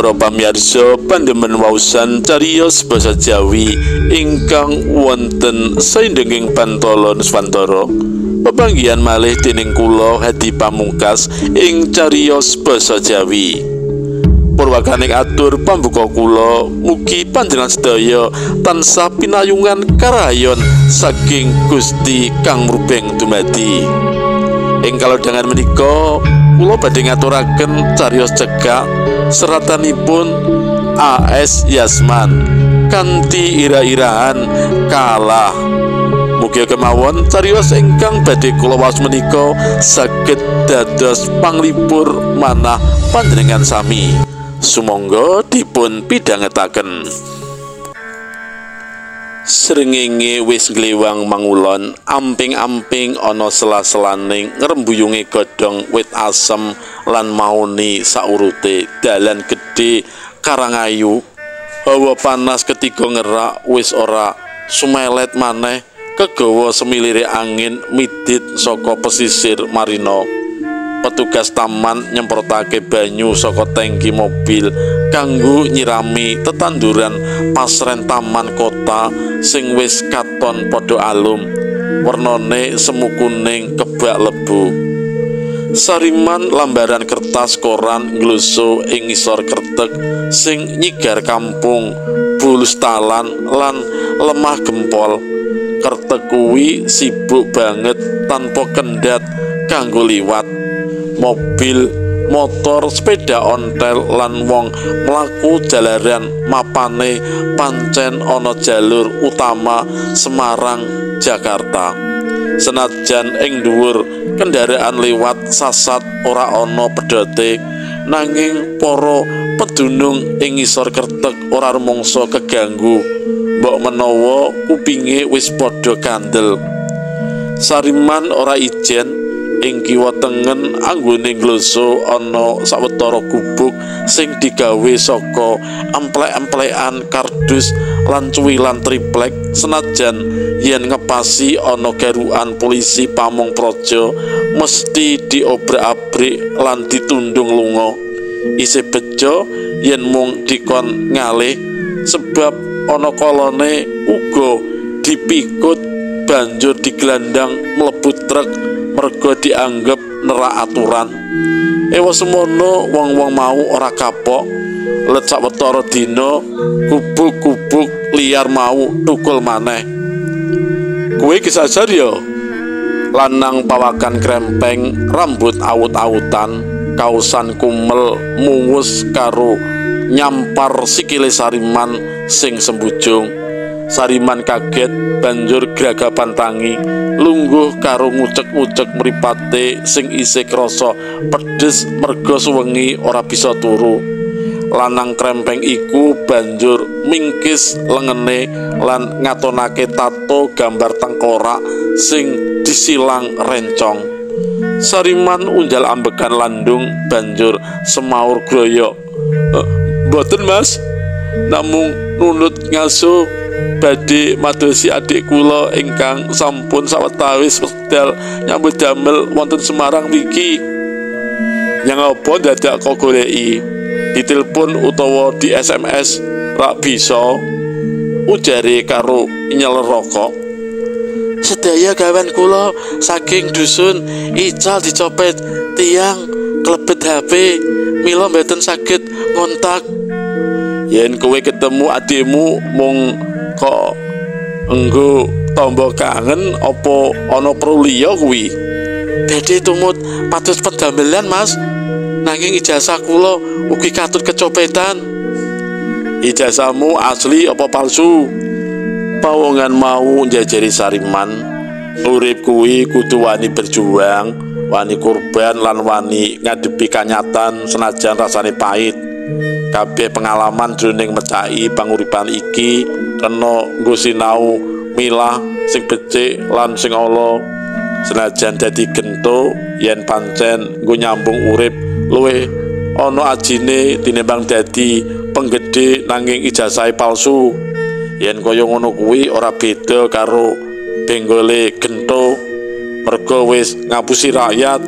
Para pamirsa pandemen waosan cariyos basa Jawi ingkang wonten saindenging Pantala Nuswantara. Pepanggihan malih dening kula Hadi Pamungkas ing cariyos basa Jawi. Purwakaning atur pambuka kula, mugi panjenengan sedaya tansah pinayungan karayon saking Gusti kang murbeng dumadi. Ing kalodhangan menika kula badhe ngaturaken cariyos cekak seratanipun A.S. Yasman kanthi ira-irahan kalah. Mugi kemawon cariyos ingkang badhe kula waos menika saged dados panglipur manah panjenengan sami. Sumangga dipun pidhangetaken. Srengenge wis nglewang mangulon, amping-amping ana sela-selaning ngrembuyunge godhong wit asem lan maoni saurute dalan gedhe Karangayu. Hawa panas ketiga ngerak wis ora sumelet maneh kegawa semilire angin midit saka pesisir marina. Petugas taman nyemprotake banyu saka tangki mobil kanggo nyirami tetanduran pasren taman kota sing wis katon padha alum, wernane semu kuning kebak lebu. Sariman lambaran kertas koran ngluso ing ngisor kertek sing nyigar kampung Bulustalan lan lemah gempol. Kertek kuwi sibuk banget tanpa kendhat kanggo liwat. Mobil, motor, sepeda ontel lan wong mlaku jalaran mapane pancen ana jalur utama Semarang Jakarta. Senajan ing dhuwur kendaraan liwat sasat ora ana pedhote, nanging para pedunung ing ngisor kertek ora rumangsa keganggu. Mbok menawa kupinge wis padha kandel. Sariman ora ijen. Ing kiwa tengen anggone ngloso ana sawetara gubuk sing digawe saka emplek-emplekan kardus lan cuwilan triplek. Senajan yen ngepasi ana garukan polisi pamong praja mesti diobrak-abrik lan ditundung lunga. Isih bejo yen mung dikon ngalih, sebab ana kalane uga dipikut banjur digelandang mlebu truk merga dianggep nerak aturan. Ewa semono wong-wong mau ora kapok. Let sawetara dina gubuk-gubuk liar mau tukul maneh. Kowe kesasar ya? Lanang pawakan krempeng, rambut awut-awutan, kaosan kumel muwus karo nyampar sikile Sariman sing sembujung. Sariman kaget banjur gragapan tangi, lungguh karo ngucek-ngucek mripate sing isih krasa pedes merga suwengi ora bisa turu. Lanang krempeng iku banjur mingkis lengene lan ngatonake tato gambar tengkorak sing disilang rencong. Sariman unjal ambekan landung banjur semaur groyok. "Mboten, Mas, namung nunut ngaso badhe madosi adik kula ingkang sampun sawetawis wekdal nyambut damel wonten Semarang mriki." "Yang apa dadak kok goleki? Ditelpon utawa di SMS rak bisa," ujare karo nyeler rokok. "Sedaya gawan kula saking dusun ical dicopet tiyang klebet HP, mila mboten saged ngontak." "Yen kowe ketemu adikmu mung kok enggo tombo kangen apa ana perlu liya kuwi?" "Badhe tumut pados pedamelan, Mas. Nanging ijazah kula ugi katut kecopetan." "Ijazahmu asli apa palsu?" Pawongan mau njajari Sariman. Urip kuwi kudu wani berjuang, wani kurban lan wani ngadepi kanyatan senajan rasane pahit. Kabeh pengalaman jroning mecaki panguripan iki kena nggo sinau milah sing becik lan sing ala. Senajan dadi gento yen pancen nggo nyambung urip luwih ana ajine tinimbang dadi penggede nanging ijazahe palsu. Yen kaya ngono kuwi ora beda karo benggole gento merga wis ngapusi rakyat.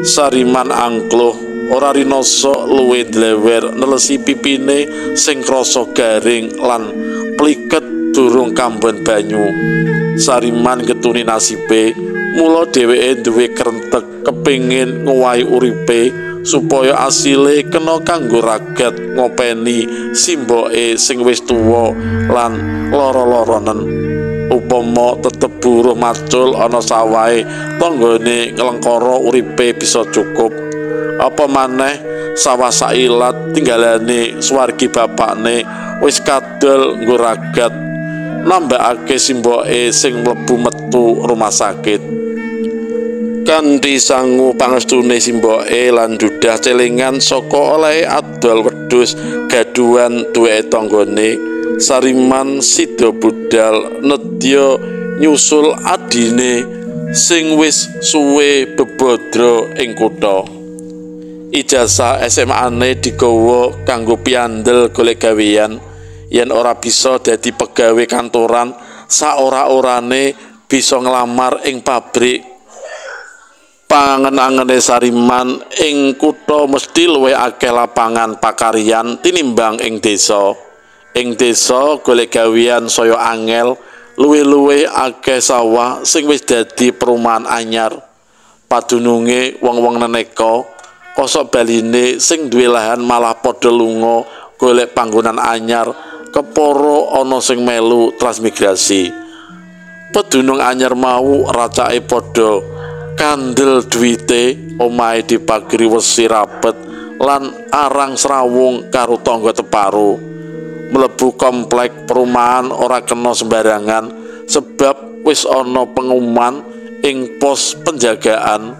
Sariman angkluh. Ora rinoso luwe dlewer nelesi pipine sing krasa garing lan pliket durung kambon banyu. Sariman getuni nasibe, mula dheweke duwe krentek kepingin ngowahi uripe supaya asile kena kanggo ragat ngopeni simboke sing wis tuwa lan lara-laranen. Upama tetep buruh macul ana sawahe tanggane nglengkara uripe bisa cukup. Apa maneh sawah sailat tinggalane swargi bapakne wis kadol nggo ragat nambahake simboke sing mlebu metu rumah sakit. Kanthi sangu pangestune simboke lan dudah celengan saka olehe adol wedhus gaduhan duweke tanggane, Sariman sida budal nedya nyusul adine sing wis suwe bebadra ing kutha. Ijazah SMA-ne digawa kanggo piandel golek gawean. Yen ora bisa dadi pegawe kantoran, saora-orane bisa nglamar ing pabrik. Pangangen-angene Sariman ing kutha mesti luwih akeh lapangan pakaryan tinimbang ing desa. Ing desa golek gawean saya angel, luwih-luwih akeh sawah sing wis dadi perumahan anyar. Padununge wong-wong neneka, kosok baline sing duwe lahan malah padha lunga golek panggonan anyar, kepara ana sing melu transmigrasi. Pedunung anyar mau racake padha kandel duwite, omahe dipageri wesi rapet lan arang srawung karo tangga teparo. Mlebu komplek perumahan ora kena sembarangan sebab wis ana pengumuman ing pos penjagaan.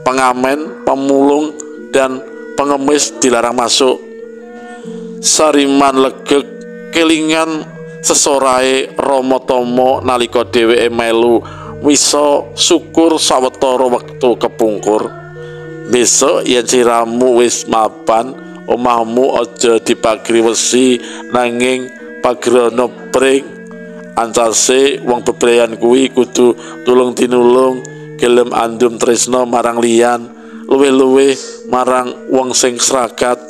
Pengamen, pemulung, dan pengemis dilarang masuk. Sariman legeg kelingan sesorae Rama Tama nalika dheweke melu wisa syukur sawetara wektu kepungkur. Besok yen siramu wis mapan, omahmu aja dipagri wesi nanging pagerana pring. Ancase wong bebrayan kuwi kudu tulung tinulung, gelem andum tresna marang liyan, luwih-luwih marang wong sing sragat.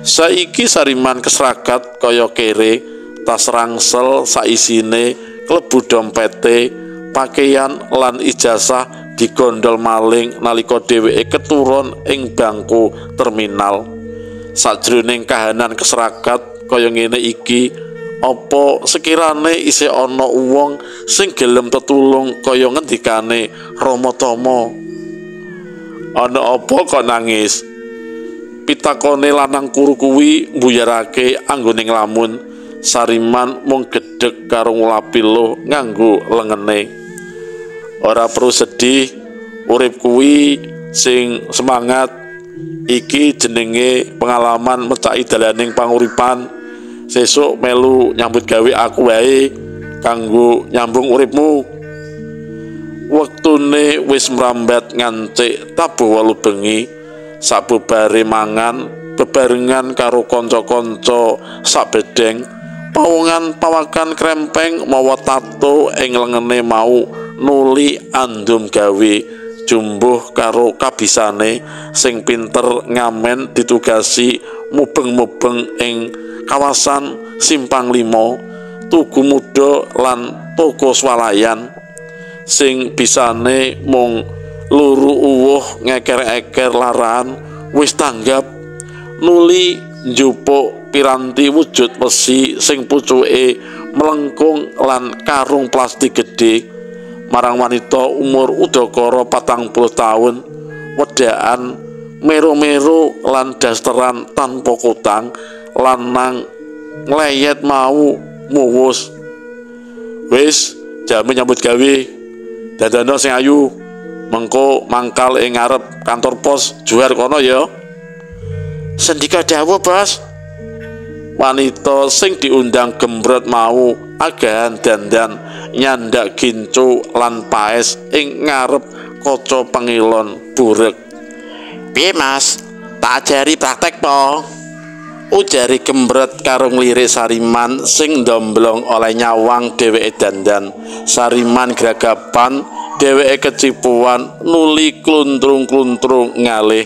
Saiki Sariman kesragat kaya kere, tas rangsel saisine klebu dompete, pakaian lan ijazah digondol maling nalika dheweke keturun ing bangku terminal. Sajroning kahanan kesragat kaya ngene iki, apa sekirane isih ana wong sing gelem tetulung kaya ngendikane Rama Tama? Ana apa kok nangis? Pitakone lanang kuru kuwi mbuyarake anggone nglamun. Sariman mung gedhek karo nglapi luh nganggo lengene. Ora perlu sedih, urip kuwi sing semangat. Iki jenenge pengalaman mecaki dalaning panguripan. Sesuk melu nyambut gawe aku wae kanggo nyambung uripmu. Wektune wis mrambat ngancik tabuh 8 bengi. Sabubare mangan bebarengan karo kanca-kanca sabedheng, pawongan pawakan krempeng mawa tato ing lengene mau nuli andum gawe jumbuh karo kabisane sing pinter ngamen ditugasi mubeng-mubeng ing kawasan Simpang Limo, Tugu Muda lan toko swalayan sing bisane mung luru uwuh ngeker-eker laran wis tanggap nuli njupuk piranti wujud wesi sing pucuke melengkung lan karung plastik gedhe marang wanita umur udakara 40 tahun, wedaan mero-mero lan dasteran tanpa kutang, lanang ngleyet mau muwus. Wis jame nyambut gawe, dandana sing ayu, mengko mangkal ing ngarep kantor pos juar kono ya. Sendika dawuh, Bos. Wanita sing diundang gembrot mau agahan dandan nyandak gincu lan paes ing ngarep kaca pengilon burek. Piye, Mas? Tak ajari praktek po? Ujari gembrot karo nglirik Sariman sing ndomblong oleh nyawang dheweke dandan. Sariman gragapan, dheweke kecipuan nuli kluntrung-kluntrung ngalih.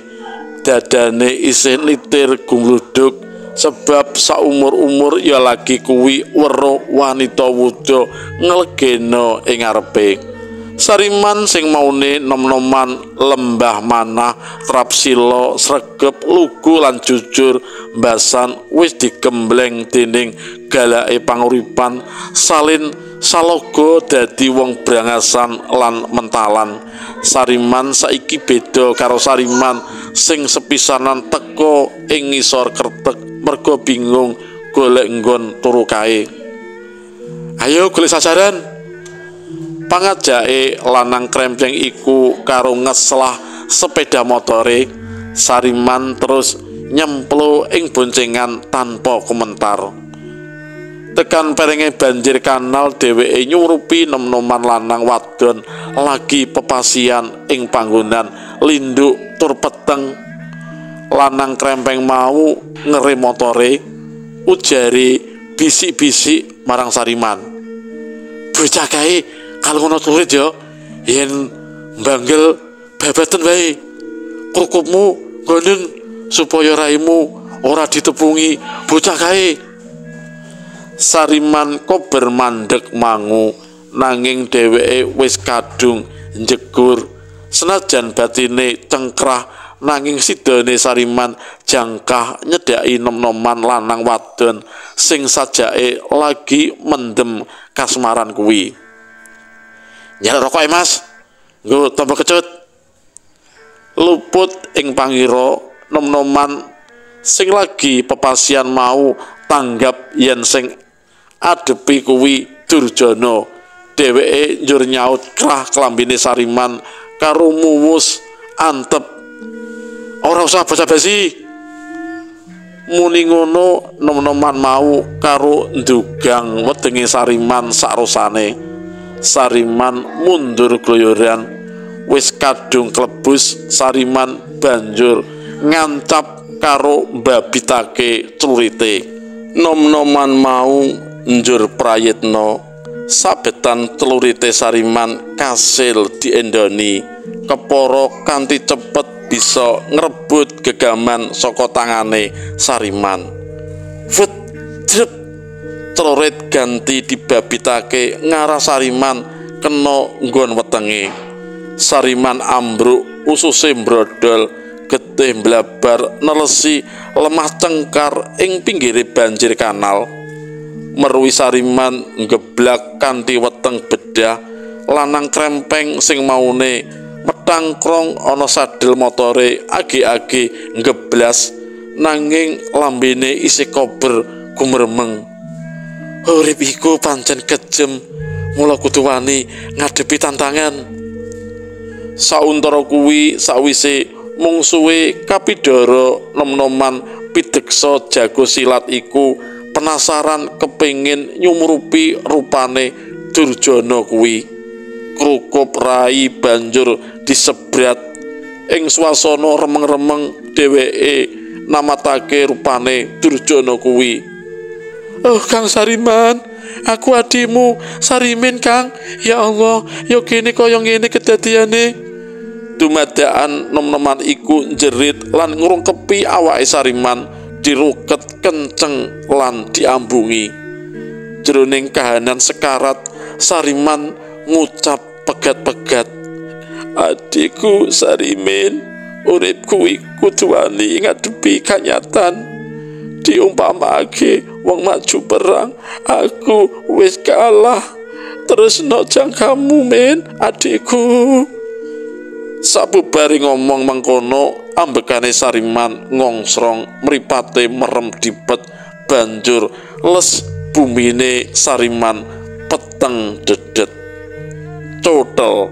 Dadane isih nitir gumluduk sebab saumur-umur ya lagi kuwi weruh wanita wuda nglegena ing ngarepe. Sariman sing maune nom-noman lembah manah trapsila sregep lugu lan jujur mbasan wis digembleng dening galake panguripan salin saloga dadi wong brangasan lan mentalan. Sariman saiki beda karo Sariman sing sepisanan teka ing ngisor kertek merga bingung golek nggon turu kae. Ayo golek sasaran. Pangajake lanang krempeng iku karo ngeslah sepeda motore. Sariman terus nyemplo ing boncengan tanpa komentar. Tekan perenge banjir kanal dheweke nyurupi nom-noman lanang wadon lagi pepasian ing panggonan linduk tur peteng. Lanang krempeng mau ngere motore, ujare bisik-bisik marang Sariman. Bocah kae kalau ngono turit yo, yen mbanggel babaten wae. Krukupmu nggonen supaya raimu ora ditepungi bocah kae. Sariman kober mandek mangu nanging dheweke wis kadung njegur. Senajan batine cengkrah nanging sidane Sariman jangkah nyedhaki nom-noman lanang wadon sing sajake lagi mendem kasmaran kuwi. Nyalek rokok Mas, nggo tambah kecut. Luput ing pangira nom-noman sing lagi pepasian mau tanggap yen sing adepi kuwi Durjana. Dheweke njur nyaut krah klambine Sariman karo muwus antep. Ora usah basa-basi. Muni ngono nom-noman mau karo ndugang wetenge Sariman sakrosane. Sariman mundur gloyoran, wis kadung klebus. Sariman banjur ngancap karo mbabitake clurite. Nom-noman mau njur prayitna sabetan clurite Sariman kasil diendoni. Kepara kanthi cepet bisa ngrebut gegaman saka tangane Sariman. Fet jrep celurit ganti dibabitake ngarah Sariman kena nggon wetenge. Sariman ambruk, ususe mbrodol, getih mblabar nelesi lemah cengkar ing pinggire banjir kanal. Meruwi Sariman nggeblak kanthi weteng bedah. Lanang krempeng sing maune metangkrong ana sadel motore age-age nggeblas nanging lambene isih kober gumeremeng. Urip iku pancen kejem, mula kudu wani ngadepi tantangan. Sauntara kuwi sawise mungsuhe kapidhara nom-noman pideksa jago silat iku penasaran kepingin nyumurupi rupane Durjana kuwi. Krukup rai banjur disebrat ing swasana remeng-remeng dheweke namatake rupane Durjana kuwi. Oh Kang Sariman, aku adimu Sarimin Kang. Ya Allah, ya kene kaya ngene kedadiane. Dumadakan nom-noman iku njerit lan ngrungkepi awake Sariman, diruket kenceng lan diambungi. Jroning kahanan sekarat, Sariman ngucap pegat-pegat, adikku Sarimin, uripku iku kudu wani ngadepi kanyatan. Diumpamake wong maju perang, aku wis kalah. Terus no jangkamu min, adikku. Sabubare ngomong mengkono, ambekane Sariman ngongsrong, mripate merem dipet, banjur les bumine Sariman peteng dedet. Total.